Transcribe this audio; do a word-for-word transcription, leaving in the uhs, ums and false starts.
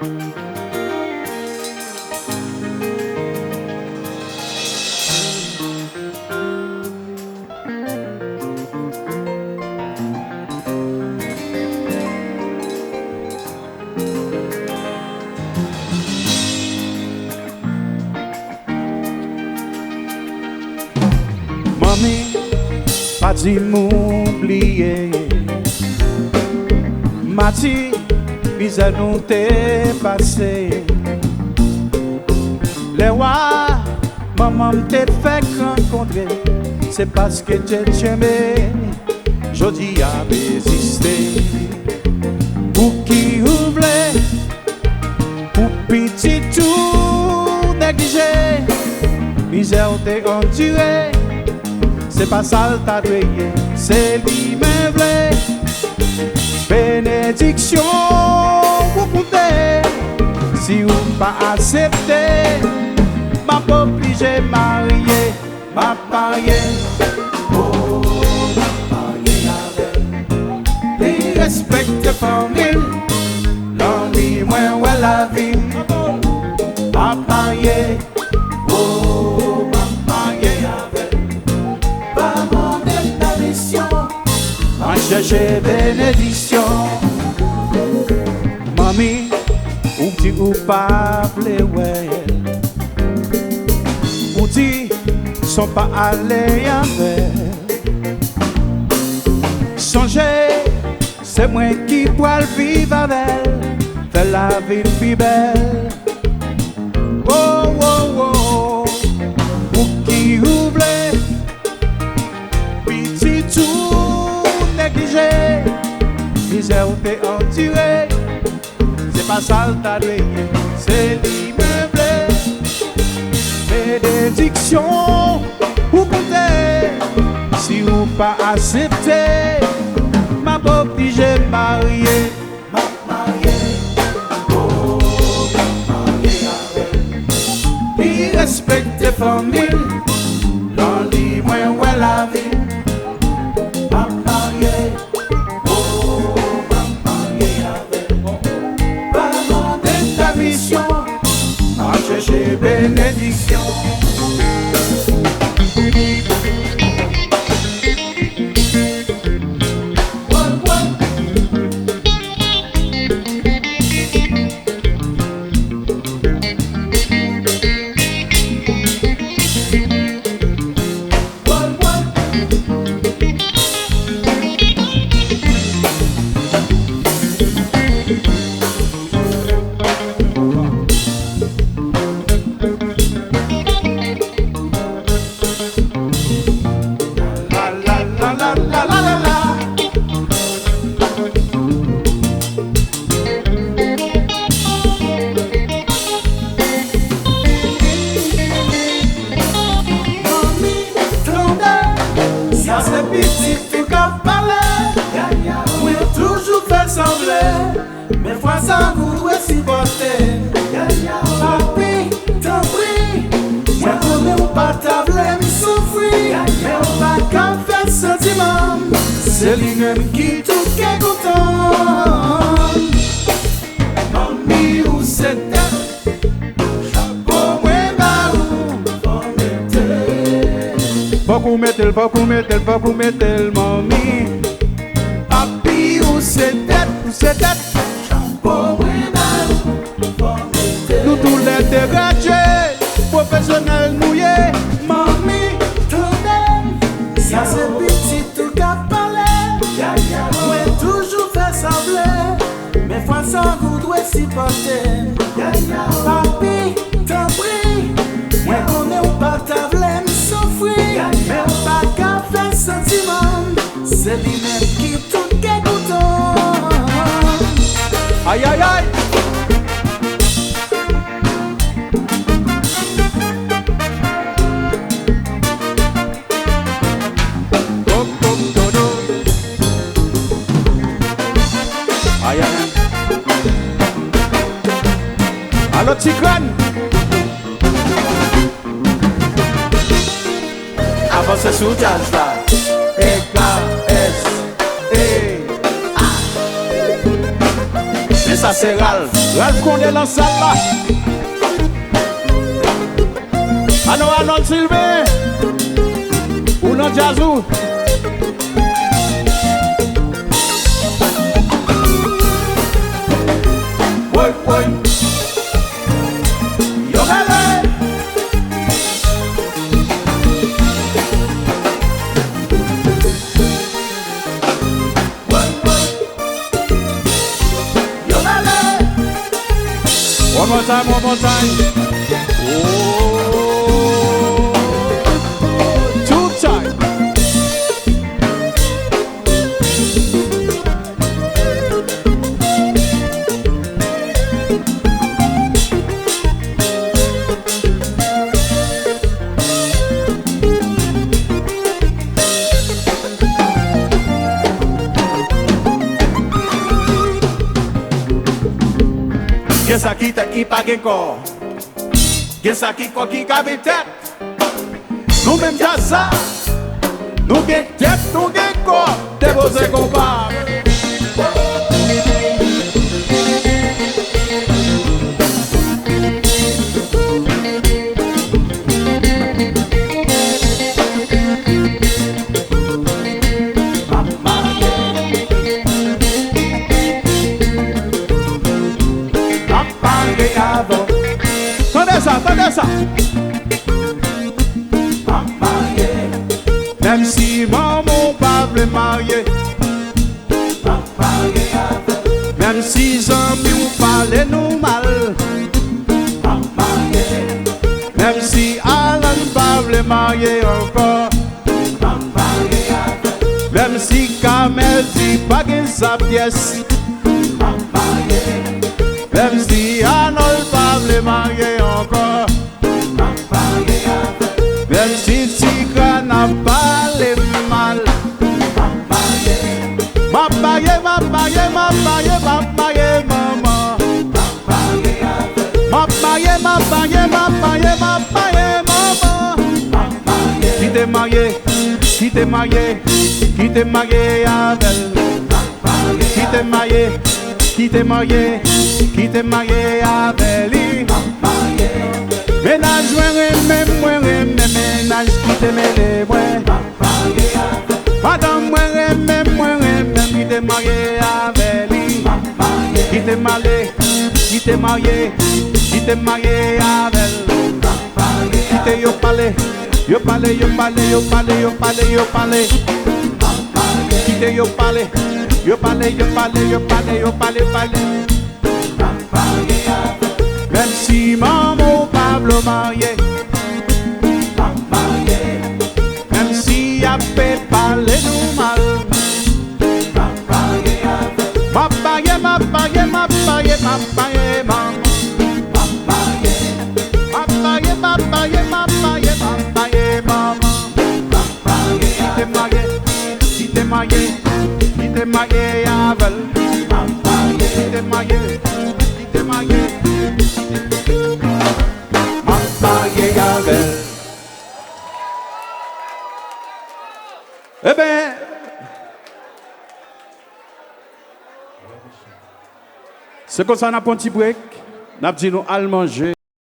Manmi, pa di m ou bliye. Mati, mizè nou te pase. Lè w a manman m te fèk rankontre, se paske Dye tchenbe, jodi a m egziste. Pouki ou vle pou pitit ou neglije? Mizè w te andire, se pa sa l ta dwe ye. Se li mwen vle. Benediksyon ou konte. Si ou pa aksepte, m ap oblije marye. M ap marye. Oh, m ap marye avè l. Li respekte fanmi l. Nan li mwen wè lavi m. M ap marye. Oh, m ap marye avè l. Pa mande m pèmisyon. M ap chèche benediksyon. Manmi, ou di ou pa vle wè l. Ou di s on pa ale avè l. Sonje, se mwen ki pral viv avè l, fè lavi n pi bèl. Oh, oh, oh, pouki ou vle pitit ou neglije? Mizè w te andire, se pa sa l ta dwe ye. Se li mwen vle. Benediksyon ou konte. Si ou pa aksepte, m ap oblije marye. M ap marye. Oh, m ap marye avè l. Li respekte fanmi l. Nan li mwen wè lavi. M ap marye. Oh, m ap marye avè l. Pa mande m pèmisyon. M ap chèche benediksyon. Manmi, tande, sa se pitit ou k ap pale. Mwen toujou fè sanble, men fwa sa ou dwe sipòte. Papi, tanpri, mwen konnen ou pa ta vle m soufri, men ou pa ka fè santiman m. Se li menm ki tou kè kontan. Manmi, ou se tèt, chapo mwen ba ou, fò mete. Fòk ou mete l, fòk ou mete l, fòk ou mete l, manmi. Papi, ou se tèt, ou se tèt, chapo mwen ba ou, fò mete. Nou toulède gradye, pwofesyonèl nou ye. Manmi, tande, sa se pitit ou k ap pale. Mwen toujou fè sanble, men fwa sa ou dwe sipòte. Papi, tanpri, mwen konnen ou pa ta vle m soufri, men ou pa ka fè santiman m. Se li menm ki tou kè kontan. Ayayay! Kòk, kòk, dodo. Ayayay. Alò, ti grenn. Avanse sou djaz la. E K S. E. A. Men Sa se Ralph. Ralph Condé nan sal la. Alò, Arnold Sylvain, ou nan djaz ou? Woy, woy. Yo, bebe. One more time, one more time. Oh, two time. Gen sa ki tèt ki pa gen kò. Gen sa ki kò ki ka vin tèt. Nou menm djaz sa, nou gen tèt, nou gen kò. Depoze konpa. M ap marye. M ap marye avè w. Tande sa, tande sa. M ap marye. Menm si manman w pa vle marye. M ap marye avè w. Menm si zanmi w pale nou mal. M ap marye. Menm si Alan pa vle marye ankò. M ap marye avè w. Menm si Kamèl di pa gen sa pyès. M ap marye. Menm si Anòl pa vle marye ankò. M ap marye avè w. Menm si Tigran ap pale m mal. M ap marye. M ap marye, m ap marye, m ap marye, m ap marye, manman. M ap marye avè w. M ap marye, m ap marye, m ap marye, m ap marye, manman. M ap marye. Kite marye, kite marye, kite marye avè l. Kite marye, kite marye, kite marye avè li. Mennaj mwen renmen, mwen renmen mennaj ki te mele mwen. Madanm mwen renmen, mwen renmen ki te marye avè li. Kite m ale, kite marye, kite marye avè l. Kite yo pale, yo pale, yo pale, yo pale, yo pale, yo pale. Kite yo pale, yo pale, yo pale, yo pale, yo pale, pale. Menm si manman w pa vle w marye. Menm si y ap pale nou mal. M ap marye, m ap marye, m ap marye, m ap marye, manman. M ap marye. M ap marye, m ap marye, m ap marye, m ap marye, manman. M ap marye. Kite marye, kite marye, kite marye avè l. M ap marye. Kite marye, kite marye, kite. M ap marye avè l. Eben, se konsa n ap pran ti brek, n ap di nou al manje.